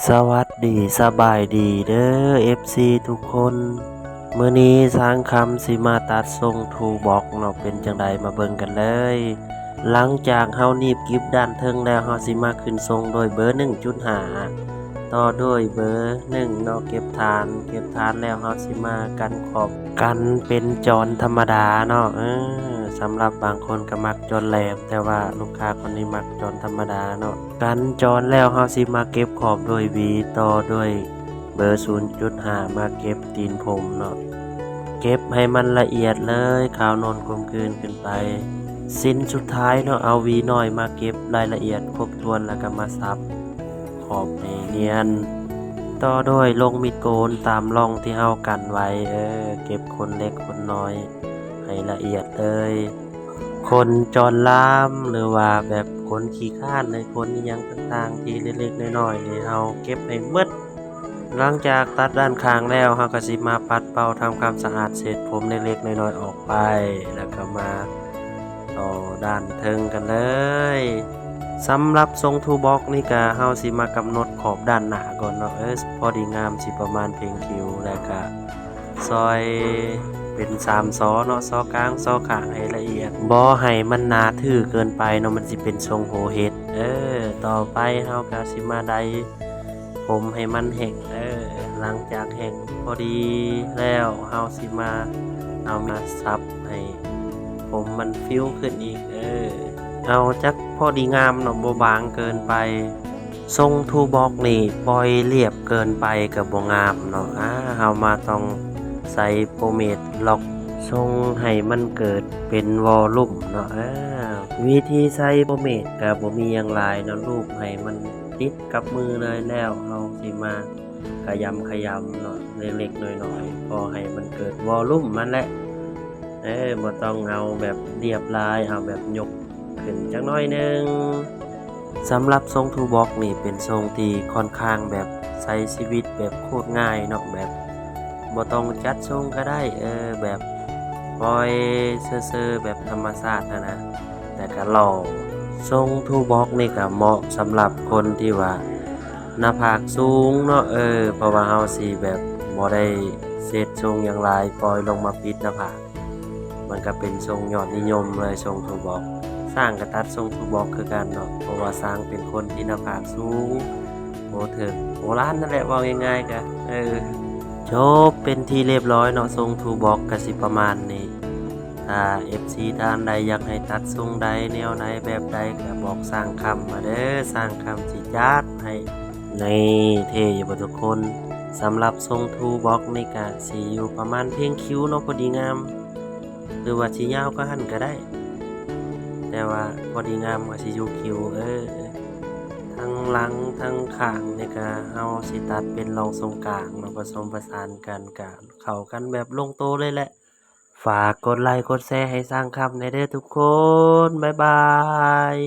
ສະຫວັດດີ ສະບາຍດີເດີ ເອັຟຊີ ທຸກຄົນ. ມື້ນີ້ຊ່າງຄຳຊິມາຕັດຊົງທູບັອກເນາະ ເປັນຈັ່ງໃດມາເບິ່ງກັນເລີຍ. ຫຼັງຈາກເຮົາໜີບກິບດ້ານເທິງແລ້ວ ເຮົາຊິມາຂຶ້ນຊົງໂດຍເບີໜຶ່ງຈຸດຫ້າ ຕໍ່ໂດຍເບີໜຶ່ງເນາະ ເກັບຖານ ເກັບຖານແລ້ວເຮົາຊິມາກັນຂອບ ກັນເປັນຈອນທຳມະດາເນາະ. ເອີ ສຳລັບບາງຄົນກໍມັກຈອນແຫຼມ ແຕ່ວ່າລູກຄ້າຄົນນີ້ມັກຈອນທຳມະດາເນາະ. ກັນຈອນແລ້ວເຮົາຊິມາເກັບຂອບໂດຍຫວີ ຕໍ່ໂດຍເບີສູນຈຸດຫ້າ ມາເກັບຕີນຜົມເນາະ ເກັບໃຫ້ມັນລະອຽດເລີຍ ຂາວໂນນກົມກືນຂຶ້ນໄປ. ຊິ້ນສຸດທ້າຍເນາະ ເອົາຫວີນ້ອຍມາເກັບລາຍລະອຽດຄົບຖ້ວນ ແລ້ວກໍມາສັບຂອບໃຫ້ນຽນ ຕໍ່ໂດຍລົງມີດໂກນຕາມຮ່ອງທີ່ເຮົາກັນໄວ້ ເອີ ເກັບຂົນເລັກຂົນນ້ອຍໃຫ້ລະອຽດເລີຍ. ຂົນຈອນລາມ ຫຼືວ່າແບບຂົນຂີ້ຄ້ານ ຫຼືຂົນອີ່ຫຍັງຕ່າງໆ ທີ່ເລັກໆນ້ອຍໆນີ້ ເຮົາເກັບໃຫ້ໝົດ. ຫຼັງຈາກຕັດດ້ານຂ້າງແລ້ວ ເຮົາກໍຊິມາປັດເປົ່າທຳຄວາມສະອາດເສດຜົມເລັກໆນ້ອຍໆອອກໄປ ແລ້ວກໍມາຕໍ່ດ້ານເທິງກັນເລີຍ. ສຳລັບຊົງທູບັອກນີ້ກະ ເຮົາຊິມາກຳນົດຂອບດ້ານໜ້າກ່ອນເນາະ ເອີ ພໍດີງາມ ຊິປະມານເພງຄິວ ແລ້ວກະ ຊອຍເປັນສາມຊໍເນາະ ຊໍກາງ ຊໍຂ້າງໃຫ້ລະອຽດ ບໍ່ໃຫ້ມັນໜາຖືເກີນໄປເນາະ ມັນຊິເປັນຊົງໂຫເຫັດ. ເອີ ຕໍ່ໄປເຮົາກະຊິມາໄດຜົມໃຫ້ມັນແຫ້ງ ເອີ ຫຼັງຈາກແຫ້ງພໍດີແລ້ວ ເຮົາຊິມາເອົາມາສັບໃຫ້ຜົມມັນຟິວຂຶ້ນອີກ ເອີ ເອົາຈັກພໍດີງາມເນາະ ບໍ່ບາງເກີນໄປ. ຊົງທູບັອກນີ້ປ່ອຍລຽບເກີນໄປກໍບໍ່ງາມເນາະ ອາ ເຮົາມາຕ້ອງໃສ່ໂປເມດລັອກຊົງໃຫ້ມັນເກີດເປັນວໍລຸ່ມເນາະ. ອາ ວິທີໃສ່ໂປເມດກໍບໍ່ມີຫຍັງຫຼາຍເນາະ ລູບໃຫ້ມັນຕິດກັບມືເລີຍ ແລ້ວເຮົາຊິມາຂະຢຳຂະຢຳເນາະ ເລັກໆນ້ອຍໆ ພໍໃຫ້ມັນເກີດວໍລຸ່ມມັນແຫຼະ. ເອີ ບໍ່ຕ້ອງເອົາແບບລຽບຫຼາຍ ເອົາແບບຍົກຂຶ້ນຈັກໜ້ອຍໜຶ່ງ. ສຳລັບຊົງທູບັອກນີ້ເປັນຊົງທີ່ຄ່ອນຂ້າງແບບໃຊ້ຊີວິດແບບໂຄດງ່າຍເນາະ ແບບບໍ່ຕ້ອງຈັດຊົງກໍໄດ້ ເອີ ແບບປ່ອຍເຊີໆແບບທຳມະຊາດຫັ້ນນະ ແຕ່ກໍຫຼໍ່. ຊົງທູບັອກນີ້ກໍເໝາະສຳລັບຄົນທີ່ວ່າໜ້າຜາກສູງເນາະ ເອີ ເພາະວ່າເຮົາຊິແບບບໍ່ໄດ້ເຊັດຊົງຫຍັງຫຼາຍ ປ່ອຍລົງມາປິດໜ້າຜາກ ມັນກະເປັນຊົງຍອດນິຍົມເລີຍ ຊົງທູບັອກ. ຊ້າງກະຕັດຊົງທູບັອກຄືກັນເນາະ ເພາະວ່າຊ້າງເປັນຄົນທີ່ໜ້າຜາກສູງ ໂອ ຖືກໂອລານນັ້ນແຫຼະ ເວົ້າງ່າຍໆກະ ເອີ ຈົບເປັນທີ່ລຽບຮ້ອຍເນາະ ຊົງທູບັອກກະຊິປະມານນີ້. ຖ້າເອັຟຊີທ່ານໃດຢາກໃຫ້ຕັດຊົງໃດ ແນວໃດ ແບບໃດ ກະບອກຊ້າງຄຳມາເດີ ຊ້າງຄຳຊິຈັດໃຫ້. ນີ້ ເທ່ຢູ່ບໍ່ທຸກຄົນ? ສຳລັບຊົງທູບັອກນີ້ກະຊິຢູ່ປະມານເພງຄິວເນາະ ພໍດີງາມ ຫຼືວ່າຊິຍາວກວ່າຫັ້ນກະໄດ້ ແຕ່ວ່າພໍດີງາມກະຊິຢູ່ຄິວ ເອີ ທັງຫຼັງທັງຂ້າງນີ້ກະເຮົາຊິຕັດເປັນລອງຊົງກາງເນາະ ປະສົມປະສານກັນກະເຂົ້າກັນແບບລົງໂຕເລີຍແຫຼະ. ຝາກກົດໄລກົດແຊໃຫ້ຊ້າງຄຳແດ່ເດີທຸກຄົນ ບາຍບາຍ.